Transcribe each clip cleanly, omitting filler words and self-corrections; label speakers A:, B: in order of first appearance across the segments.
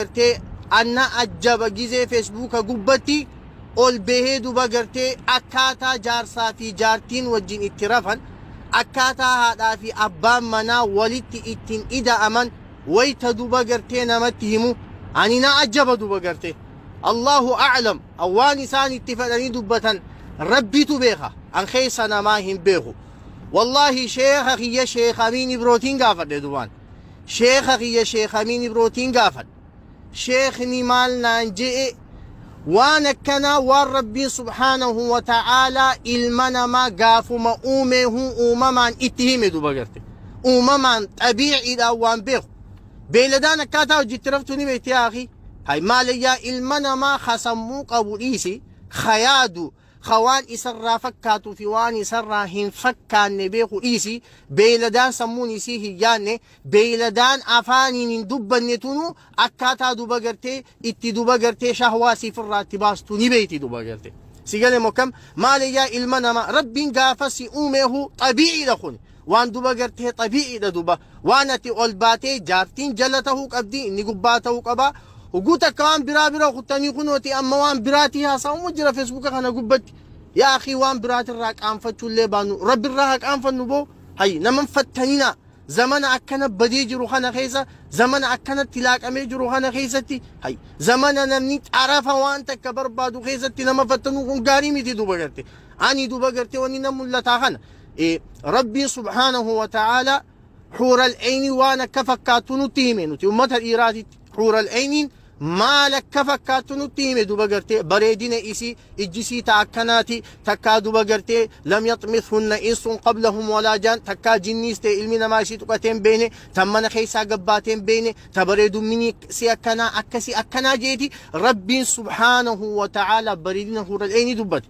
A: Gartee anna ajjaba gizee fesbuuka gubbatti ol bahee duba gartee akkaataa jaarsaa fi jaartiin wajjin itti rafan, akkaataa haadhaa fi abbaan manaa walitti ittiin ida'aman wayta duba gartee namatti himu ani na ajjaba duba gartee. Allahu a'lam, waan isaan itti fedhanii dubbatan Rabbitu beeka, an keessa namaa hin beeku. Wallaahi sheekha kiyya, Sheekh Amiin Ibrootiin gaafadhe dubaan. Sheekha kiyya Sheekh Amiin Ibrootiin gaafadhe. Sheekhni maal naan je'e? Waan akkanaa waan Rabbiin subhaanahu wa ta'aalaa ilma namaa gaafuma uumeehuu uumamaan itti hime duba garte. Uumamaan xabiiciidhaan waan beeku. Beeyladaan akkaataa hojii itti raftu ni beekti yaa akhi. Hay maalayyaa ilma namaa ka sammuu qabu dhiisi, ka yaadu, ka waan isarraa fakkaatuu fi waan isarraa hin fakkaanne beeku dhiisi, beeyladaan sammuun isii hin yaanne, beeyladaan afaaniin hin dubbanne tunu akkaataa duba gartee itti duba gartee shahwaa siifirraa itti baastu ni beeyti duba garte. Si gale mokkam maalayyaa ilma namaa Rabbiin gaafa si uumeehu xabiiciidha kun. Waan duba gartee xabiiciidha duba. Waan ati ol baatee jaartiin jala tahuu qabdi, inni gubbaa tahuu qaba. Huguu takka waan biraa bira kuttanii kunooti amma waan biraatii haasa'umu jira Feesbuuka kana gubbatti. Yaa akhii, waan biraatirraa qaanfachuullee baannu Rabbirraa haa qaanfannu boo. Hay naman fattaninaa. Zamana akkana badee jiru kana keessa, zamana akkanatti laaqamee jiru kana keessatti, hay zamana namni xarafa waan takka barbaadu keessatti nama fattanuu kun gaarii miti duba garte. Ani duba gartee wanni na mul'ataa kana. Rabbiin subhaanahu wa ta'aalaa xuural eyni waan akka fakkaattu nutti hime. Nuti ummata dhiiraatitti xuural eyniin maal akka fakkaattu nutti hime duba gartee. Bareedina isii, ijjisii ta akkanaati takkaa duba gartee lam yaxmithunna insun qablahum walaa jaan, takkaa jinniis ta'e ilmi namaa isii tuqatee hin beekne, tan mana keessaa gabbaatee hin beekne, ta bareedumminii si akkanaa akkasii akkanaa jeeti. Rabbiin subhaanahu wa ta'aalaa bareedina xuural eyni dubbate.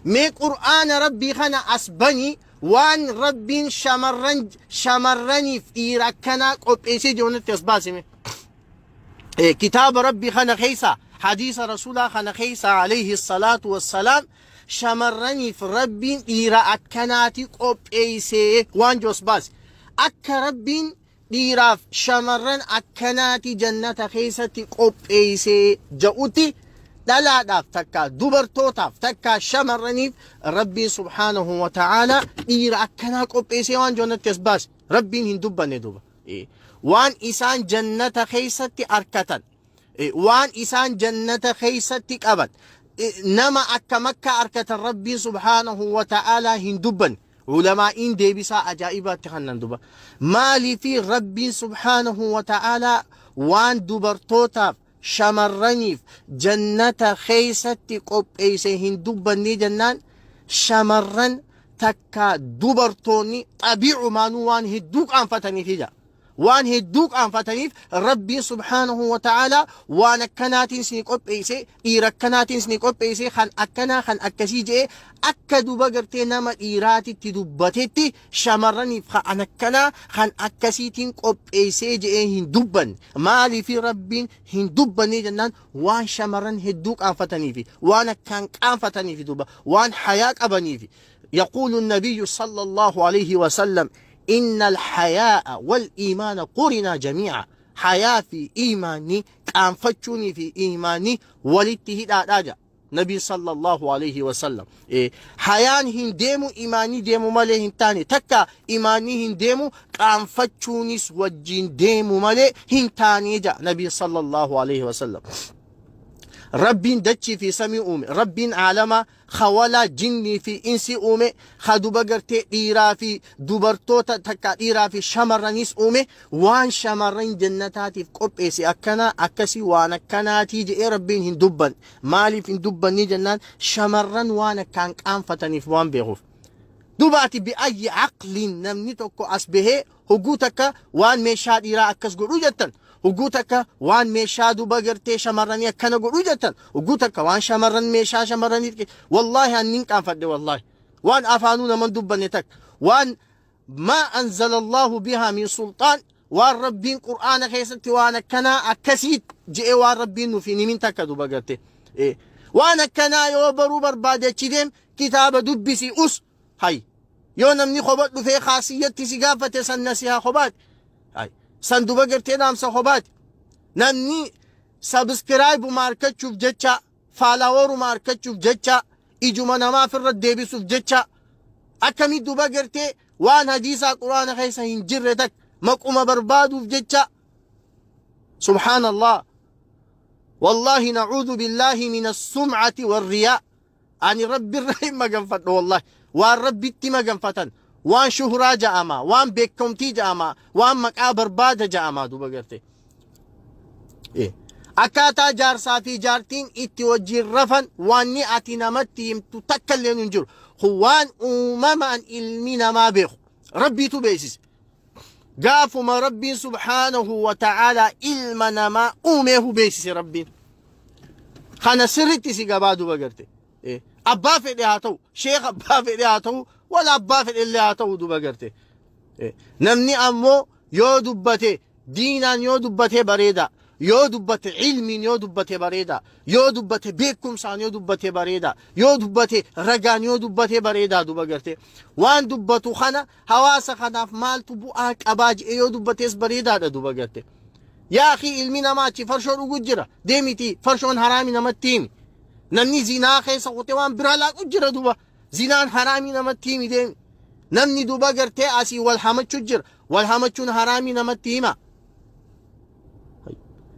A: Mee Qur'aana Rabbii kana as bani, waan Rabbiin shamarran shamarraniif dhiira akkanaa qopheessee jiru natti as baasime. Kitaaba Rabbii kana keessa, hadiisa Rasuulaa kana keessa alayhi salaatu wassalaam, shamarraniif Rabbiin dhiira akkanaati qopheessee waan jiru as baase. Akka Rabbiin dhiiraaf shamarran akkanaati jannata keessatti qopheessee ja'utti, dhalaadhaaf takka dubartootaaf takka shamarraniif Rabbiin subhaanahu wa ta'aalaa dhiira akkanaa qopheessee waan jannatti as baase Rabbiin hin dubbanne duuba. Waan isaan jannata keessatti arkatan, waan isaan jannata keessatti qaban, nama akkam akka arkatan Rabbiin subhaanahu wa ta'aalaa hin dubbanne. Ulamaa'iin deebisaa ajaa'ibaatti kannan duba. Maaliifi Rabbiin subhaanahu wa ta'aalaa waan dubartootaaf shamarraniif jannata keessatti qopheesse hin dubbannee jennaan, shamarran takka dubartoonni xabiicumaanuu waan hedduu qaanfataniif ija. Waan hedduu qaanfataniif Rabbiin subhaanahu wa ta'aalaa waan akkanaatiin isinii qopheesse, dhiira akkanaatiin isinii qopheesse, kan akkanaa kan akkasii je'e akka duba gartee nama dhiiraatitti dubbatetti shamarraniif kan akkanaa kan akkasiitiin qopheessee je'ee hin dubbanne. Maaliifi Rabbiin hin dubbanne jennaan, waan shamarran hedduu qaanfataniifi, waan akkaan qaanfataniifi duba, waan hayaa qabaniifi. يقول النبي صلى الله عليه وسلم: إن الحياء والإيمان قرنا جميعا. Hayaa fi iimaanni, qaanfachuunii fi iimaanni walitti hidhaadhaa jedha nabii sallallahu alaihi wasallam. Hayaan hin deemu imaanii deemu malee hin taane, takka imaanii hin deemu qaanfachuunis wajjin deemu malee hin taane jedha nabii sallallahu alaihi wasallam. Rabbiin dachii fi samii uume, Rabbiin aalamaa khawalaa jinnii fi insi uume, ka duba gartee dhiiraa fi dubartoota takka dhiiraa fi shamarranis uume, waan shamarran jannataatiif qopheesse akkanaa akkasii waan akkanaatii jedhee Rabbiin hin dubbanne. Maaliif hin dubbanne jennaan, shamarran waan akkaan qaanfataniif waan beekuuf. Duba ati bi'ayyi aqliin namni tokko as bahee huguu takka waan meeshaa dhiiraa akkas godhuu jettan, huguu takka waan meeshaa duba gartee shamarranii akkana godhuu jettan, huguu takka waan shamarran meeshaa shamarranii? Wallaahi annin qaanfadhe, wallaahi waan afaanuu naman dubbanne takka, waan maa anzala Allahu bihaa min sulxaan, waan Rabbiin Qur'aana keessatti waan akkanaa akkasii je'ee waan Rabbiin nuuf hin himin takka duba garte. Waan akkanaa yoo baruu barbaade achi deem, kitaaba dubbisi, us hay. Yoo namni kopha dhufee kaasiyyatti si gaafate, san nasihaa kophaati. Hay san duba gartee dhaamsa kophaati. Namni Subscribe-uma argachuuf jecha, follower-uma argachuuf jecha, ijuma namaaf irra deebisuuf jecha, akkamii duba gartee waan hadiisaa Quraana keessa hin jirre tak maquma barbaaduuf jecha. Subhaanallah, wallahi, na'uudhu billaahi min assum'ati warriyaa. Ani Rabbi irraa hin maganfadhu, wallahi. Waan Rabbitti maganfatan, waan shuhuraa ja'ama, waan beekamtii ja'ama, waan maqaa barbaada ja'ama duba garte. Akkaataa jaarsaa fi jaartiin itti wajjin rafan wanni ati namatti himtu takka illee hin jiru. Kun waan uumamaan ilmi namaa beeku. Rabbiitu beeksise. Gaafuma Rabbiin subhaanahu wa ta'aalaa ilma namaa uumeehu beeksise Rabbiin. Kana sirritti si gabaa duba garte. Abbaa fedhe haa ta'u, sheekh abbaa fedhe haa ta'u, wala abbaa fedhe illee haa ta'u duba garte. Namni ammoo yoo dubbate diinaan yoo dubbate bareeda. Yoo dubbate ilmiin yoo dubbate bareeda. Yoo dubbate beekumsaan yoo dubbate bareeda. Yoo dubbate ragaan yoo dubbate bareeda duba garte. Waan dubbatu kana hawaasa kanaaf maaltu bu'aa qabaa jedhee yoo dubbates bareedaadha duba garte. Yaa akii, ilmi namaa achi farshoo dhugu jira. Deemiti farshoon haraami namatti himi. Namni zinaa keessa kutee waan biraa laaqu jira duba. Zinaan haraamii namatti himi deemi. Namni duba gartee asii wal hamachuu jira. Wal hamachuun haraamii namatti hima.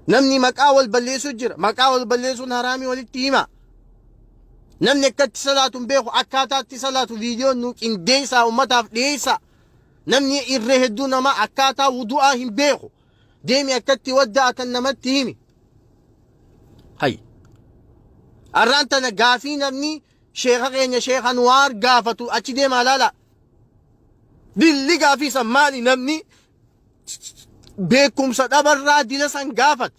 A: Namni maqaa wal balleessuu jira. Maqaa wal balleessuun haraamii walitti hima. Namni akkatti salaatu hin beeku, akkaataa itti salaatu viidiyoon nu qindeessaa uummataaf dhiyeessa. Namni irree hedduu namaa akkaataa wudu'aa hin beeku. Deemi akkatti wadda'atan namatti himi. Hay. Arraan tana gaafii namni sheeka keenya, Sheekh Anwaar, gaafatu achi deemaa laala. Dilli gaafii san maali? Namni beekumsa dhabarraa dila san gaafata.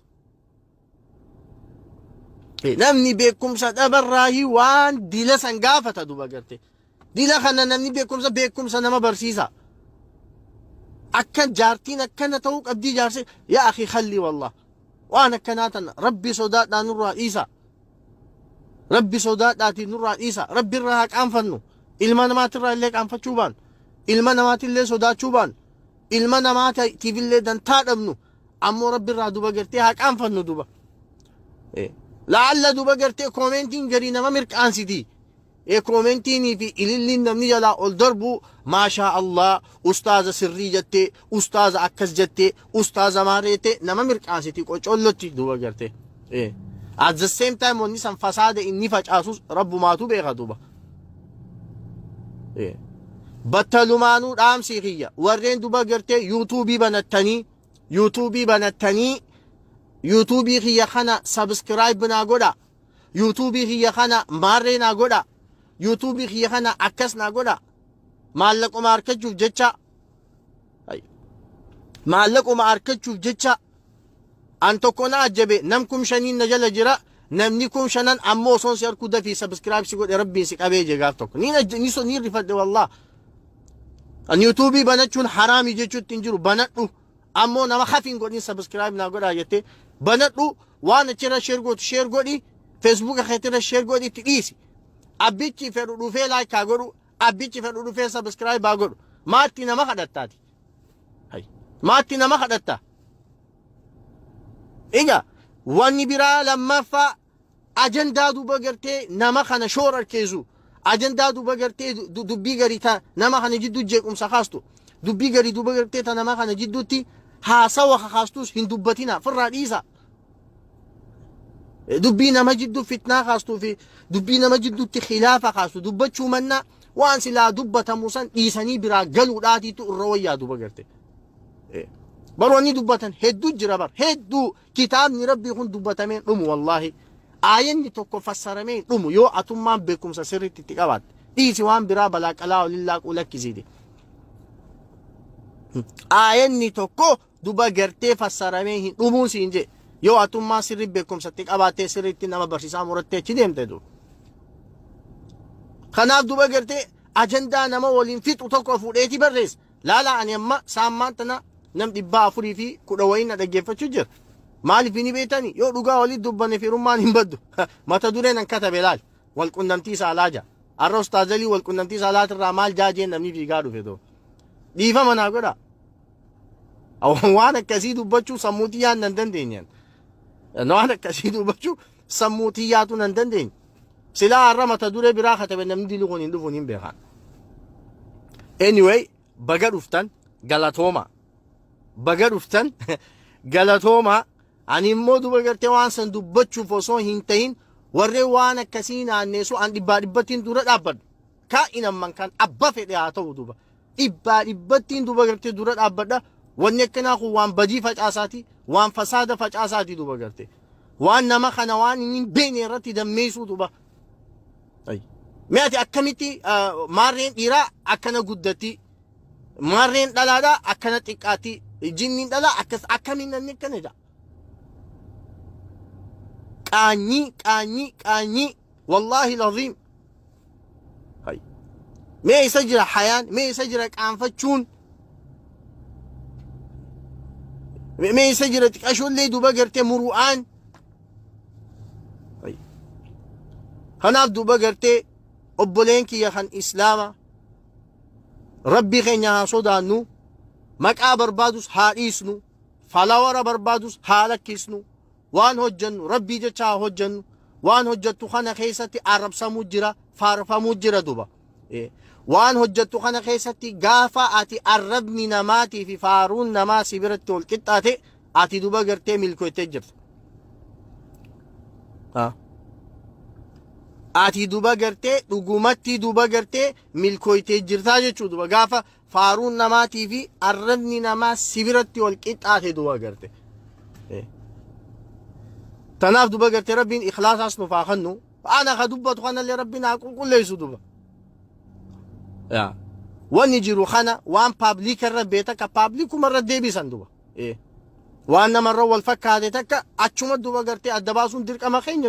A: Namni beekumsa dhabarraahi waan dila san gaafata duba garte. Dila kana namni beekumsa nama barsiisa. Akka jaartiin akkana ta'uu qabdii jaarsi, yaa akhi, khalli wallah. Waan akkanaa tana Rabbi sodaadhaa nurraa dhiisa. Rabbi sodaadhaatii nurraa dhiisa. Rabbi irraa haa qaanfannu. Ilma namaatirraa illee qaanfachuu baanu. Ilma namaatillee sodaachuu baanu. Ilma namaatiif illee dantaa dhabnu. Ammoo Rabbi irraa duba gartee haa qaanfannu duba. La'alla duba gartee comment-iin garii nama mirqaansiti. Comment-iinii fi ililliin namni jalaa ol darbu, maashaa Allah, ustaaza sirrii jettee, ustaaza akkas jettee, ustaaza maareettee nama mirqaansiti qocollotti duba gartee. At the same time wanni san fasaada inni facaasus Rabbumaatu beeka duba. Battalumaanuu dhaamsii kiyya warreen duba gartee YouTube-ii banattanii YouTube-ii kiyya kana subscribe naa godha. YouTube-ii kiyya kana maarree naa godha. YouTube-ii kiyya kana akkas naa godha. Maallaquma argachuuf jecha. Maallaquma argachuuf jecha. An tokko na ajjabe, nam 5,000n na jala jira. Namni 5,000n ammoo osoon si harkuu dafii subscribe si godhe, Rabbiin si qabee je gaaf tokko. Ni rifadhe wallah. An YouTube-ii banachuun haraami jechuutti hin jiru, banadhu. Ammoo nama hafiin godhin subscribe naa godhaa jettee banadhu, waan achirra share gootu share godhi, Facebook keetirra share godhi, itti dhiisi. Abbichi fedhu dhufee like haa godhu, abbichi fedhu dhufee subscribe haa godhu. Maatti nama kadhattaati? Maatti nama kadhatta? Egaa wanni biraa lammaffaa ajandaa duuba gartee nama kana shoora harkeessu, ajandaa duuba gartee dubbii garii ta nama kana jidduu jeequmsa kaastu, dubbii garii duuba gartee ta nama kana jidduutti haasawa kakaastus hin dubbatina, firraa dhiisa. Dubbii nama jidduu fitnaa kaastuu fi dubbii nama jidduutti khilaafa kaastu dubbachuu mannaa waan silaa dubbatamu san dhiisanii biraa galuudhaatiitu irra wayyaa duuba garte. Baroonni dubbatan hedduu jira bar, hedduu. Kitaabni Rabbii kun dubbatamee dhumu, wallaahi. Aayanni tokko fassaramee dhumu yoo atummaan beekumsa sirriitti itti qabaatte. Dhiisi, waan biraa balaa qalaa waliin laaquu lakkisiiti. Aayanni tokko duba gartee fassaramee hin dhumuun siin jee. Yoo atummaan sirrii beekumsa itti qabaattee sirriitti nama barsiisaa murattee achi deemte duuba. Kanaaf duba gartee ajandaa nama waliin fixu tokko fuudheeti barreessa. Laala, ani amma saammaan tana nam 410 wayiin na dhaggeeffachuu jira. Maaliif ni beektani? Yoo dhugaa walitti dubbanne firummaan hin baddu. Mata dureen an katabe laal. Wal qunnamtii saalaa jaa. Arra ustaazalii wal qunnamtii saalaatirraa maal jaajeen namni fiigaa dhufe too. Dhiifama naa godha. Waan akkasii dubbachuu sammuutii yaan nan dandeenyeen. Waan akkasii dubbachuu sammuu tiyyaatu nan dandeenye. Silaa har'a mata duree biraa katabe namni dili kun hin dhufuun hin beekan. Anyway, baga dhuftan galatooma. Baga dhuftan galatooma. Ani immoo duba gartee waan san dubbachuuf osoo hin tahin warreen waan akkasii naanneessu an dhibbaa dhibbattiin dura dhaabbadhu. Kaa'in amman kan abba fedhe haa ta'u duba. Dhibbaa dhibbattiin duba gartee dura dhaabbadha. Wanni akkanaa kun waan badii facaasaati, waan fasaada facaasaati duba gartee. Waan nama kana waan inni hin beekne irratti dammeessuu duba. Mee ati akkamitti maarreen dhiiraa akkana guddatti, maarreen dhalaadhaa akkana xiqqaatti, jinniin dhalaa akkas akkamiin namni akkana jedha. Qaanyii qaanyii qaanyii wallaahi laziim. Mee isa jira hayaan, mee isa jira qaanfachuun, mee isa jira xiqashoollee duuba gartee muru'aan. Kanaaf duuba gartee obboleen kiyya kan islaama rabbii keenya haa sodaannu, maqaa barbaadus haa dhiisnu, falawara barbaadus haa lakkisnu. Waan hojjannu rabbii jecha haa hojjannu. Waan hojjattu kana keessatti arrabsamuu jira, faarfamuu jira duba. Waan hojjattu kana keessatti gaafa ati arrabni namaatii fi faaruun namaa si biratti wal qixxaate ati duba gartee milkoytee jirta. Ati duba gartee dhugumatti duba gartee milkoytee jirtaa jechuu duba gaafa faaruun namaatii fi arrabni namaa si biratti wal qixxaate duba garte. Tanaaf duba garte rabbiin ikhlaasaas nuuf haa kennu. Ana ka dubbatu kanallee rabbiin haa qulqulleessu duba. Wanni jiru kana waan paabliika irra bee takka paablikuma irra deebisan duba. Waan namarra wal fakkaate takka achuma duba gartee adda baasuun dirqama keenya.